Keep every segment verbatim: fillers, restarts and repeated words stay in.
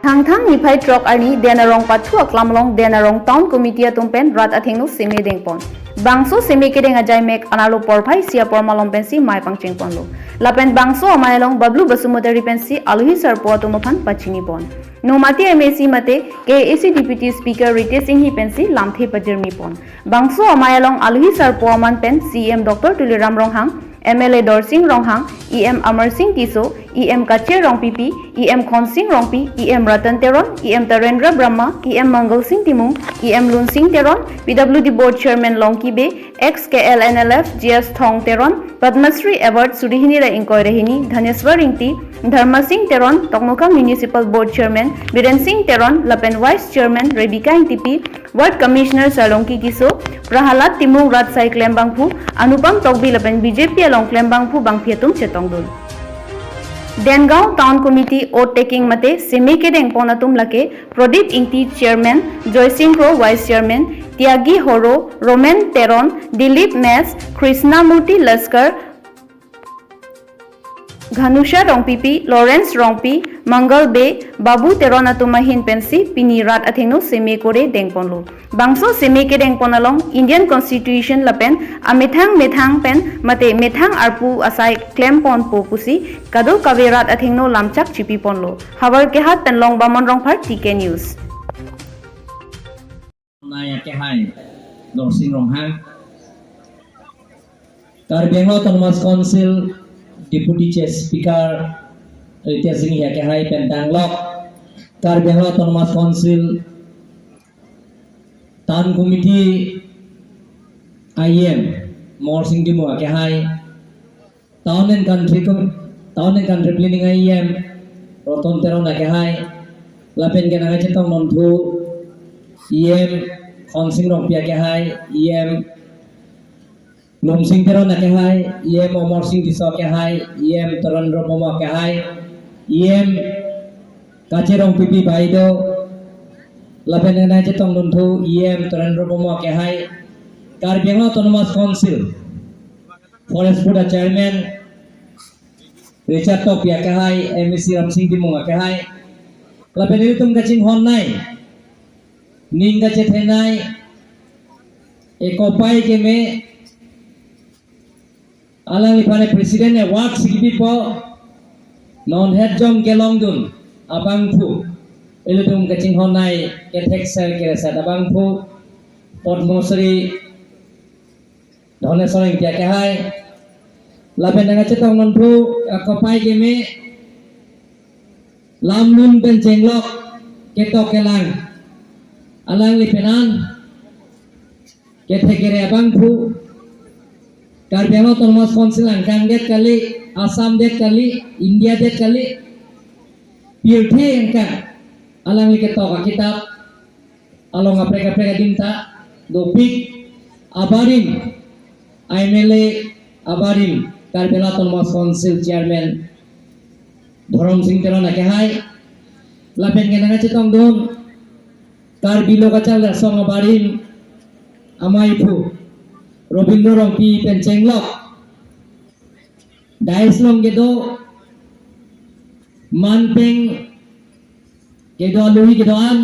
Thangthang niphai throk arni Den Arong pathu aklam along Den Arong Town Committee atum pen rat athengno seme dengpon. Bangso seme kedeng ajaimek anerlo porphai isi apor malom pensi mei pangchengponlo. Lapen bangso amei along Bablu Basumotary pensi alohi sarpo atum aphan pachinipon. Nomati M A C mate K A A C Deputy Speaker Ritesh Enghi pensi lamthe pajirmipon. Bangso amei along alohi sarpo aman pen C E M Doctor Tuliram Ronghang, M L A Dorsing Ronghang, E M Amarsing Tisso, E M Kache Rongpipi, E M Khonsing Rongpi, E M Ratan Teron, E M Tarendra Brahma, E M Mangalsing Timung, E M Lunsing Teron, P W D Board Chairman Longki Bey, ex K L N L F G S Thong Teron, Padma Shri Award suri hini ra ingkoi ra hini Dhaneswar Ingti, Dharma Singh Teron, Tokmoka Municipal Board Chairman Biren Singh Teron, lapen Vice Chairman Rebecca Ingtipi, Ward Commissioner Sarlongki Kiso, Prahalad Timung rat asai klembangphu, Anupam Tokbi lapen B J P along klembangphu bangphi atum chetongdun. Dengaon Town Committee oath taking mate seme kedengpon atum lake Pradip Ingti Chairman, Joysing Kro Vice Chairman, Tyagi Horo, Roman Teron, Dilip Mess, Krishna Murti Laskar, Ghanusha Rongpipi, Lawrence Rongpi, Mangal Bey, Babu Teron atum ahin pensi pini rat athengno seme kore dengponlo. Bangso seme kedengpon along Indian Constitution lapen amethang methang pen mate methang arpu asai klemponpo pusi kadokave rat athengno lamchak chipiponlo. Howraghat pen Longbamon Rongphar, T K News. Nai akehai Dorsing Ronghang, Karbi Anglong Autonomous Council Deputy Chief Speaker Ritesh Enghi akehai pen danglok Karbi Anglong Autonomous Council Town Committee E M Amarsing Timung akehai, Town and Country Com-, Town and Country Planning E M Ratan Teron akehai, lapen ke nangkachetongdun thu E M Khonsing Rongpi akehai, E M Lunsing Teron akehai, E M Amarsing Tisso akehai, E M Tarendra Brahma akehai, E M Kache Rongpipi Baideo, lapen nangkachetongdun thu E M Tarendra Brahma akehai, Karbi Anglong Autonomous Council Forest Board Chairman Richard Tokbi akehai, M A C Ramsing Timung akehai, lapen ilitum kachinghon nei, ning kachethe nei, ekopai keme, alangliphan President Award si kipipo, non het jong kelongdun abangphu, ilitum kachinghon nei kethek ser keresat abangphu, Padma Shri Dhaneswar Ingti akehai, lapen nangkachetongdun thu, eh, kopai keme, lamlun pen chenglok ketok kelang, alangli pen an kethek kere abangphu, Karbi Anglong Autonomous Council angkang det kali, Assam det kali, India det kali, pirthe angkang, alangli ketok akitap along kaprek kaprek adim ta dopik, abarim M L A, abarim Karbi Anglong Autonomous Council Chairman Dhorom Sing Teron akehai, lapen ke nangkachetongdun Karbi Lo Kacharli Asong abarim ameiphu Robindro Rongpi pen chenglok dais along kedo manpeng kedo alohi kedo an,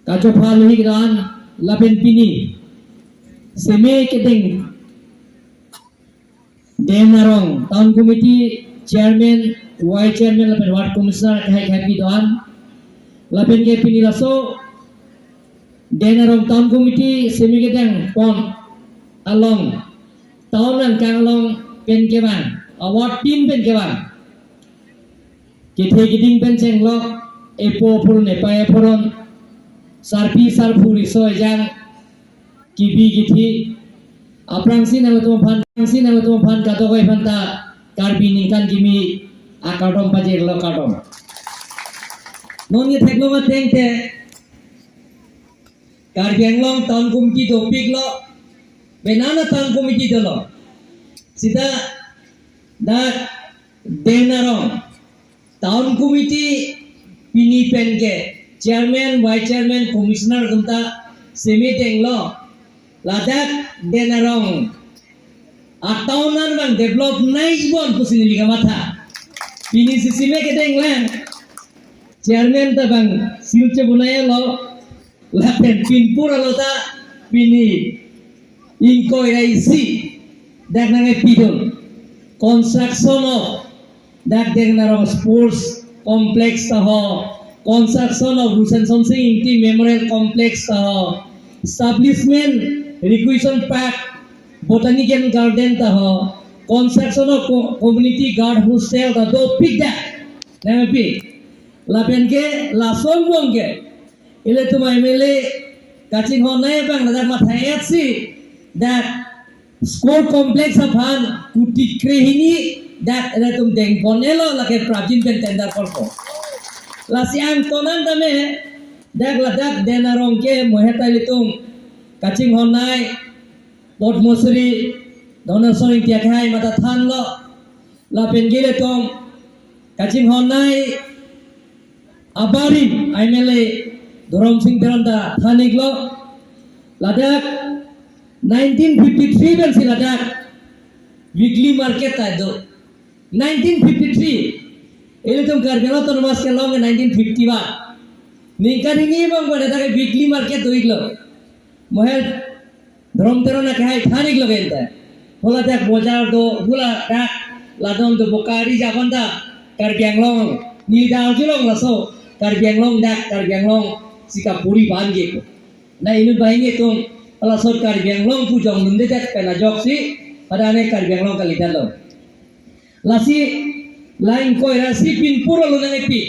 kachopha alohi kedo an, lapen pini seme kedeng Den Arong Town Committee Chairman, Vice Chairman lapen Ward Commissioner akehai akehai kedo an, lapen ke pini laso Den Arong Town Committee seme kedengpon along, town angkang along pen kevang, award team pen kevang, kethe keding pen chenglok, epo aphuron, epei aphuron, sarpi sarpo, riso ejang, kebi kethe, aphrangsi nangtum aphan, aphrangsi nangtum aphan kadokave aphan ta Karbi ningkan kimi akardom pajirlo, kardom. Non ketheklong ateng te Karbi Anglong Town Committee dopiklo, penana Town Committee dolo. Sita dak Den Arong Town Committee pini pen ke Chairman, Vice Chairman, Commissioner atum ta seme denglo. Ladak Den Arong a-town an bang develop nai bon pusi neli kamatha. Pini si seme kedenglang. Chairman ta bang sil chebonai lo, lapen pinpur alo ta pini ingkoi ra isi dak nangkepidun. Construction of dak Deng Narong Sports Complex ta ho, construction of Ru Semsonsing Ingti Memorial Complex ta ho, establishment Recreation Park, Botanical Garden ta ho, construction of co-, community guard hostel ta dopik dak nangkepi. Lapen ke lason bong ke ilitum M L A kachinghon nai abang ladak matha-etsi dak sport complex aphan kuti krehini dak ilitum dengpon-elo, lake prapjin pen tender korpo. Lasi angtonan tame dak ladak Deng Narong ke mohe ta ilitum kachinghon nai Padma Shri Dhananjay Ingti akhai mata thanlo, lapen ke ilitum kachinghon nai abarim M L A Dhoromsing Teron ta than-iklo. Ladak nineteen fifty-three pensi ladak weekly market ta do. Nineteen fifty-three. Ilitum Karbi Anglong Autonomous kelong nineteen fifty-one. Ningkan hini abang pada ladak weekly market do-iklo. Mohe Dhorom Teron akhai than-iklo ke anta. Hala dak bojar do, hala dak ladak do, Bokajan aban ta Karbi Anglong. Neli ta arjulong laso Karbi Anglong dak, Karbi Anglong si kapuri abang ke ko. Na inut banghini atum laso Karbi Anglong pu jonglunde dak pen ajoksi pada ne Karbi Anglong kalidet lo. Lasi la ingkoi ra isi pinpur alo nangkepi.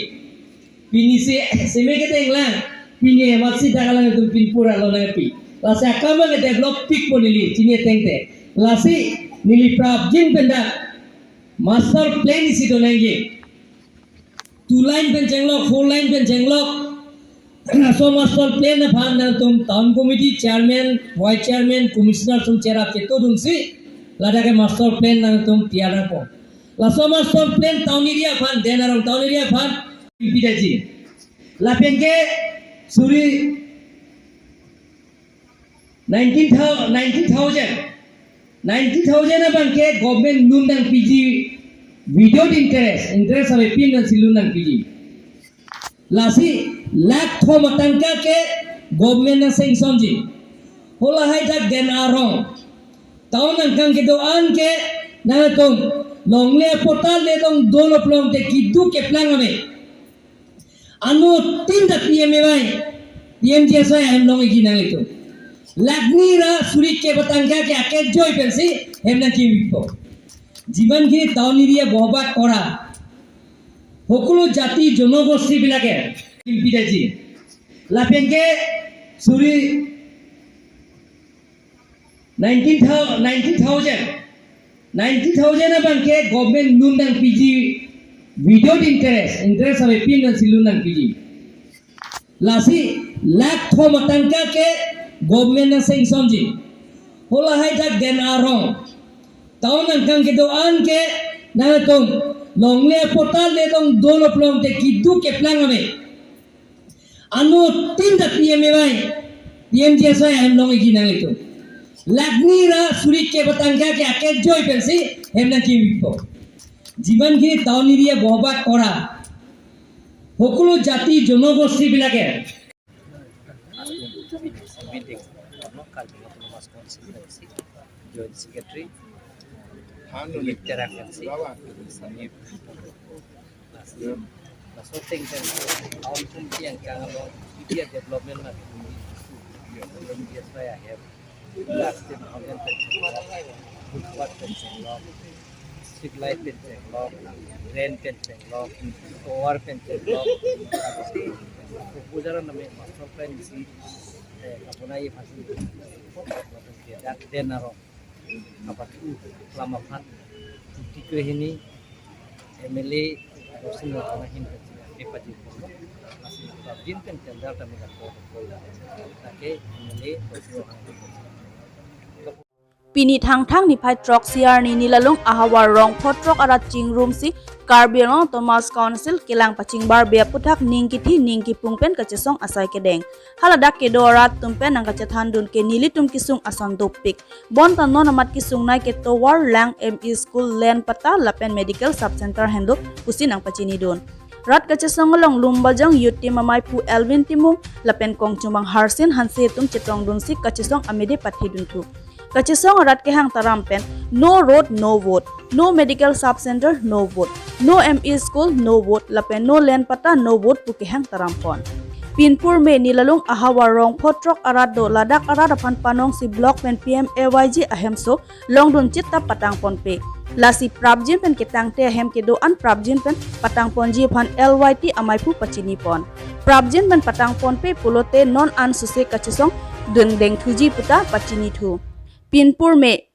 Pini si seme kedeng lang, pini ematsi dak alanglitum pinpur alo nangkepi. Lasi akam ke develop pikpo neli chini ateng te. Lasi neli prapjin pen dak master plan isi do nangji. Two line pen chenglok, four line pen chenglok. Laso master plan aphan nangtum town committee chairman, vice chairman, commissioner sum cherap chetodunsi ladak ke master plan nangtum tiyar nangpo. Laso master plan town area aphan, Deng Narong town area aphan, P P daji. Lapen ke suri nineteen thou-, nineteen thousand. Nineteen thousand abang ke government loan nangpiji without interest. Interest avepin nangsi loan nangpiji. Lasi lakh thom atangka ke government nang sanction ji. Hala hai dak Deng Narong town angkang kedo-an ke nangtum longle patta le dong dolo plong te keduk keplang ave. Anuttin ta P M A Y, P M G S Y ahem long-ikji nanglitum. Lakh ni ra suri kep atangka ke akejoi pensi hem nangkimikpo. যিমানখিনি town area বসবাস কৰা সকলো জাতি জনগোষ্ঠীবিলাকে পিম্পিতাজী লাপেংকে চুৰি nineteen থাউ-, nineteen thousand, nineteen thousand abangke government loan nangpiji without interest, interest avepin nangsi loan nangpiji. Lasi lakh thom atangka ke government nang sanction ji. Hala hai dak Deng Narong town angkang kedo-an ke nangtum longle patta le dong dolo plong te keduk keplang ave. Anuttin ta P M A Y, P M G S Y ahem long-ikji nanglitum. Lakh ni ra suri kep atangka ke akejoi pensi hem nangkimikpo. যিমানখিনি town area বসবাস কৰা সকলো জাতি জনগোষ্ঠীবিলাকে Joint Secretary, Minister akansi, laso ateng pen town committee angkang along P T R development ma P M G S Y ahem, plastic mountain pen chenglok, footpath pen chenglok, street light pen chenglok, drain pen chenglok, tower pen chenglok, proposal name master plan isi, eh, kabonai aphansi dak Deng Narong kapathu alam aphan kuti krehini M L A Dorsing Rongphar ahin pen chinghon pajirpo. Lasi prapjin pen tender ta mega ko ko. Lake M L A Dorsing Rongphar. Pini Thangthang niphai throksi arni Nilalung ahavar rong pho throk arat chingrumsi Karbi Anglong Autonomous Council kelang pachingbarbe aputhak ning kithi ning kipung pen kachesong asai kedeng. Haladak kedo arat atum pen nangkachethandun ke nelitum kesung ason dopik. Bonta non amat kesungnei ke tower, lang, M E school, land patta lapen medical sub center henlo pusi nangpachinidun. Rat kachesong along Lumbajong Youth Team amaiphu Elvin Timung lapen Kongchumang Harsin Hanse atum chetongdunsi kachesong amede pathedun thu. Kachesong arat kehang taram pen "No road, no vote, no medical sub center, no vote, no M E school, no vote, lapen no land patta, no vote" pu kehang taram pon. Pinpur me Nilalung ahavar rongpho throk arat do, ladak arat aphan panongsi block pen P M A Y G ahemso longdun chit ta patang ponpe. Lasi prapjin pen ketangte ahem kedo-an prapjin pen patang ponji aphan L Y T amaiphu pachini pon. Prapjin pen patang ponpe pulote non an suse kachesong dun dengthuji puta pachini thu. Pinpur me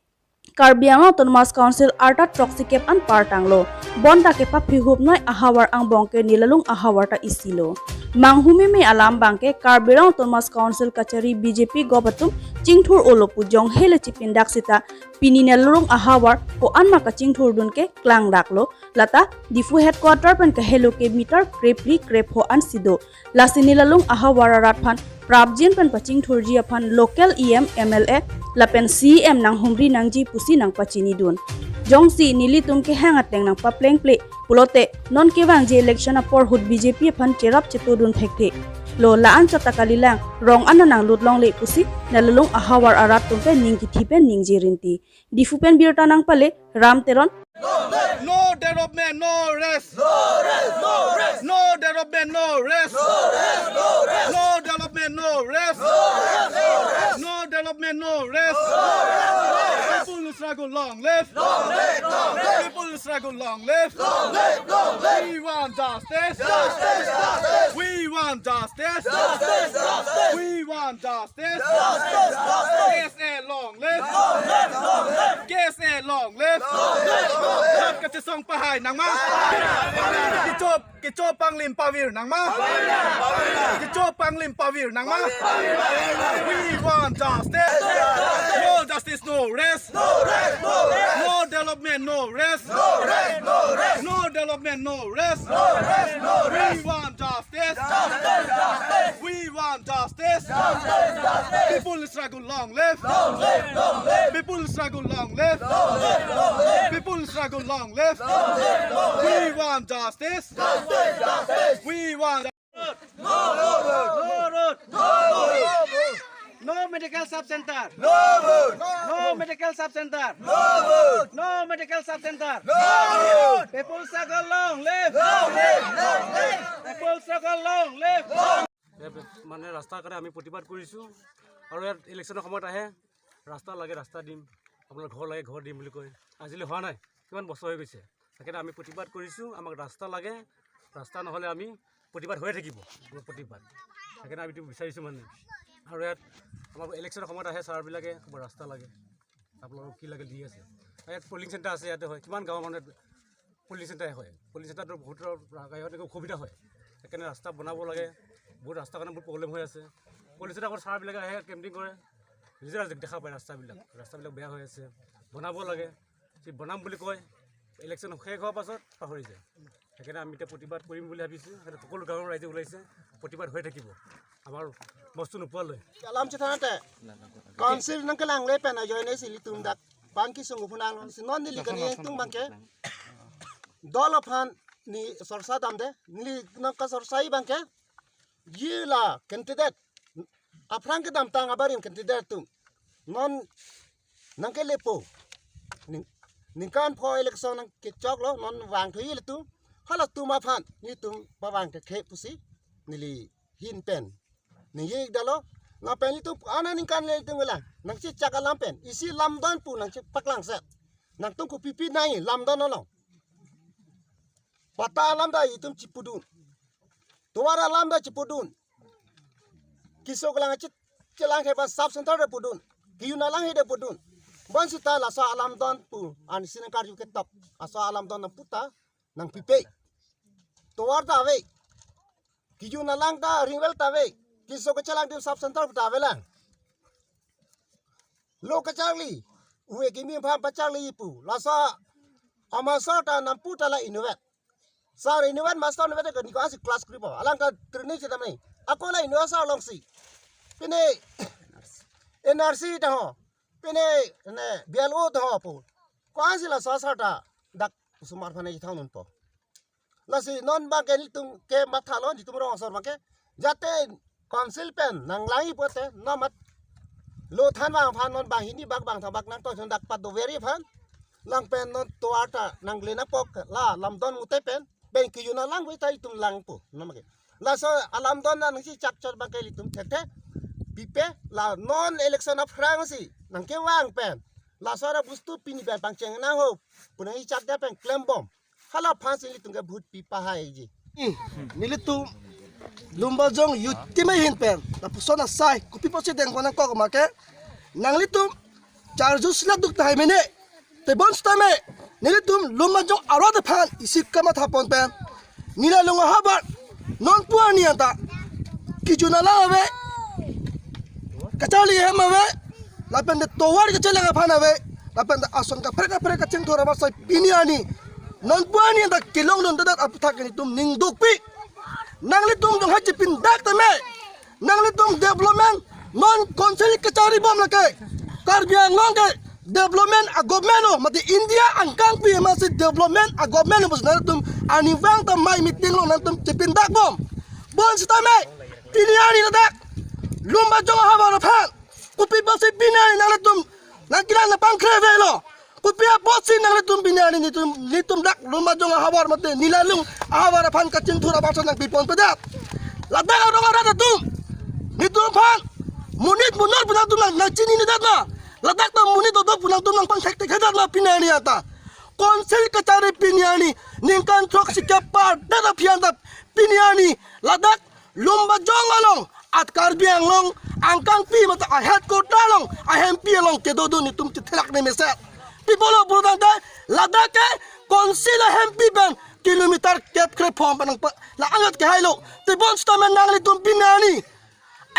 Karbi Anglong Autonomous Council arta throksi kep an par tanglo. Bonta kepaphi hupnoi ahavar angbong ke Nilalung ahavar ta isilo. Manghumeme alam abangke Karbi Anglong Autonomous Council kachari B J P gop atum chingthur olo pu jonghe le chipindak sita pini Nilalung ahavar ko-an ma kachingthurdun ke klangdaklo. Lata Diphu headquarter pen kahelo ke meter krepri krepho ansi do. Lasi Nilalung ahavar arat aphan prapjin pen pachingthurji aphan local E M, M L A lapen C E M nanghumri nangji pusi nangpachinidun. Jongsi nelitum kehang ateng nangpaplengple pulote non kevangji election apor ahut B J P aphan cherap chetodun thekthe lo, la-an chot ta kalilang, rong an nanglut longle pusi Nilalung ahavar arat atum pen ning kithi pen ningje rinti. Diphu pen birta nangpale Ram Teron. No development, no rest. No rest, no rest. No development, no rest. No rest, no rest. No development, no rest. No rest, no rest. No development, no rest. No rest, no rest. People struggle long live. Long live, long live. People struggle long live. Long live, long live. We want justice. Justice, justice. We want justice. Justice, justice. We want justice. Justice, justice. K S A long live. Long live, long live. K S A long live. Long live, long live. Rat kachesong pahai nangma. Kecho, kecho panglim pavir nangma. Kecho panglim pavir nangma. We want justice. No justice, no rest. No rest, no rest. No development, no rest. No rest, no rest. No development, no rest. No rest, no rest. We want justice. Justice, justice. We want justice. Justice, justice. People struggle long live. Long live, long live. People struggle long live. Long live, long live. People struggle long live. Long live, long live. We want justice. Justice, justice. We want No road. No road. No medical sub center. No road. No medical sub center. No road. No medical sub center. No road. People struggle long live. Long live, long live. People struggle long live. মানে ৰাস্তাৰ কাৰণে আমি প্ৰতিবাদ কৰিছোঁ আৰু ইয়াত ইলেকশ্যনৰ সময়ত আহে, ৰাস্তা লাগে, ৰাস্তা দিম, আপোনাৰ ঘৰ লাগে, ঘৰ দিম বুলি কয়। আজিলৈ হোৱা নাই, কিমান বছৰ হৈ গৈছে। সেইকাৰণে আমি প্ৰতিবাদ কৰিছোঁ, আমাক ৰাস্তা লাগে, ৰাস্তা নহ'লে আমি প্ৰতিবাদ হৈয়ে থাকিব, আমাৰ প্ৰতিবাদ। সেইকাৰণে আমি এইটো বিচাৰিছোঁ মানে। আৰু ইয়াত আমাৰ ইলেকশ্যনৰ সময়ত আহে ছাৰবিলাকে, "আমাৰ ৰাস্তা লাগে, আপোনালোকক কি লাগে দি আছে।" আৰু ইয়াত পলিং চেণ্টাৰ আছে, ইয়াতে হয়, কিমান গাঁৱৰ মানুহে পলিং চেণ্টাৰ হয়, পলিং চেণ্টাৰটো বহুতৰ কাৰণে অসুবিধা হয়। সেইকাৰণে ৰাস্তা বনাব লাগে, বহুত ৰাস্তাৰ কাৰণে বহুত প্ৰব্লেম হৈ আছে। পলিং চেণ্টাৰ আগত ছাৰবিলাকে আহে, কেম্পিং কৰে, নিজে দেখা পায় ৰাস্তাবিলাক, ৰাস্তাবিলাক বেয়া হৈ আছে, বনাব লাগে। যি বনাম বুলি কয়, ইলেকশ্যন শেষ হোৱাৰ পাছত পাহৰি যায়। সেইকাৰণে আমি এতিয়া প্ৰতিবাদ কৰিম বুলি ভাবিছোঁ। সেইকাৰণে সকলো গাঁৱৰ ৰাইজে ওলাইছে, প্ৰতিবাদ হৈ থাকিব আমাৰ বস্তু নোপোৱালৈ। Alam chethanate, council nangkelangle pen ajoine si ilitum dak bangki sungguh phunang si non neli kani tung abangke dol aphan neli sorsa damde, neli nangkasorsai abangke, ye la candidate aphrang kedamtang abarim candidate atum non nangkelepo. Ning-, ningkan pho election nangkechoklo, non vangthuji ilitum. Halatum aphan nelitum pavang kekhe pusi neli ahin pen ningje-ik dalo. Lapen ilitum ana ningkan le ilitum kelang, nangchechak alam pen isi lamdon pu nangchepaklang set. Nangtum kopipi nai lamdon along. Patta alam ta itum chipudun. Tovar alam ta chipudun. Keso kelang achit chelang ke ba sub center ta pudun. Kejun alang he ta pudun. Bonsita laso alamdon pu ansi nangkarju ketok. Laso alamdon nangpu ta nangpipe. Tovar ta ave. Kejun alang ta ring well ta ave. Keso kechelang adim sub center ta avelang. Lo kacharli, uwe kimi pha pacharli pu. Laso amasar ta nangpu ta la inutvet. Sar inutvet, master inutvet ke niko asi class kripo. Alang ka training chetam ni. Ako la inutvet sar longsi. Pine N R C ta ho. Pine ne B L O ta ho pu. Ko asi laso sar ta dak osomar aphan ne thang non po. Lasi non abangke nelitum ke mathalo, nelitum rong asor abangke. Jate council pen nanglangji pulote non mat lo thanbang aphan non banghini bak bangtha bak nangtoi thon dak pat dover aphan. Lang pen non tovar ta nangle nangpok la lamdon mute pen. Pen kejun alang pu ta itum langpo. Non abangke. Laso alamdon nangsi chakchot abangke ilitum thekthe. Pipe la non election aphrangsi nangkevang pen. Laso ara bostu pini pen pangcheng nangho pu nangchak da pen klembom. Hala aphansi ilitum ke vote pi pahaiji. Nelitum Lumbajong Youth Team ahin pen lapuson asai kopi pusi dengkon nangkok ma ke, nanglitum charju sila duk tahai mene. Tebon sitame nelitum Lumbajong arat aphan isi kamatha pon pen, Nila Lung ahavar non pu arni anta kejun alang ave, kacharli hem ave, lapen de tovar kachelang aphan ave, lapen de ason kaprek kaprek kachingthur aphan sai pini arni non pu arni anta kelongdun dedet aputhak nelitum ning dukpi. Nanglitum jong hai chepindak tame, nanglitum development non council kacharibom lake, Karbi Anglong ke development a government lo, mate India angkangpi amatsi development a government lo pusi nanglitum arnivang ta mai meeting along nangtum chepindakbom. Bonsitame pini arni ladak Lumbajong ahavar aphan kopi pusi pini arni nanglitum nangkelang nangpangkre avelo? Kopi apotsi nanglitum pini arni nelitum, nelitum dak Lumbajong ahavar mate Nila Lung ahavar aphan kachingthur aphan nangpipon pedet? Ladak arong arat atum nelitum aphan monit monor pu nangtum nang, nangchininedet na? Ladak ta monit dodok pu nangtum nangpangthekthekthedet na pini arni anta? Council kachari pini arni ningkan throksi kepar det aphi anta pini arni ladak Lumbajong along, at Karbi Anglong angkangpi mate a headquarter along, a hempi along kedodun nelitum chithelak ne mesen. Pi apotlo pulotangte ladak ke council a hempi pen kilometer kep kre phong pen nangpa la angat kehailo. Tebon sitame nanglitum pini arni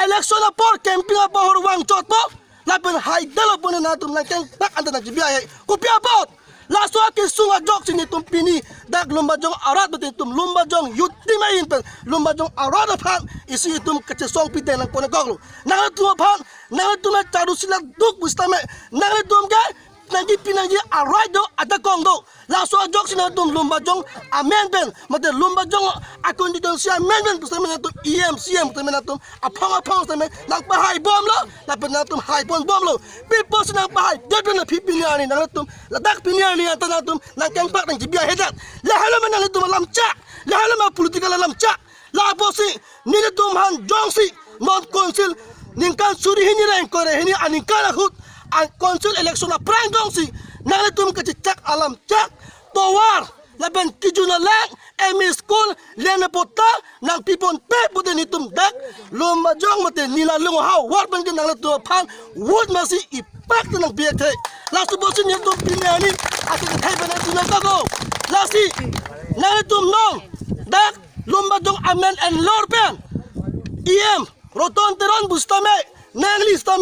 election apor campaign apor vangchotpo, lapen haidetlo pu nangtum nangkengpak anta nangchebi ahe. Kopi apot? Laso akesung ajoksi nelitum pini dak Lumbajong arat mate nelitum Lumbajong Youth Team ahin pen Lumbajong arat aphan isi itum kachesong pideng nangkok nangkoklo. Nanglitum aphan, nanglitum charju sila duk pusitame, nanglitum ke nangji pinangji a right do, ajakong do. Laso ajoksi nangtum Lumbajong amen pen mate Lumbajong a constituency amen pen pusitame nangtum E M, C E M pusitame nangtum aphong aphong sitame nangpahaibomlo, lapen nangtum haiponbomlo. Pi apotsi nangpahaidet pen aphi pini arni nanglitum ladak pini arni anta nangtum nangkengpak nangchebi ahedet? Lahelo ma nanglitum alam chak, lahelo ma political alam chak. La apotsi nelitum aphan jongsi non council ningkan suri hini ra ingkoi ra hini aningkan ahut, an council election aphrang jongsi nanglitum kachechak alam chak, tovar lapen kejun alang, M E school, land patta nangpiponpe pute nelitum dak Lumbajong mate Nila Lung ahavar pen ke nanglitum aphan vote masi ipak ta nangpi-ekthe. Laso apotsi nelitum pini arni akethai pen nangtum nangkok. Lasi nanglitum non dak Lumbajong amen enlor pen E M Roton Teron pusitame, nangli sitame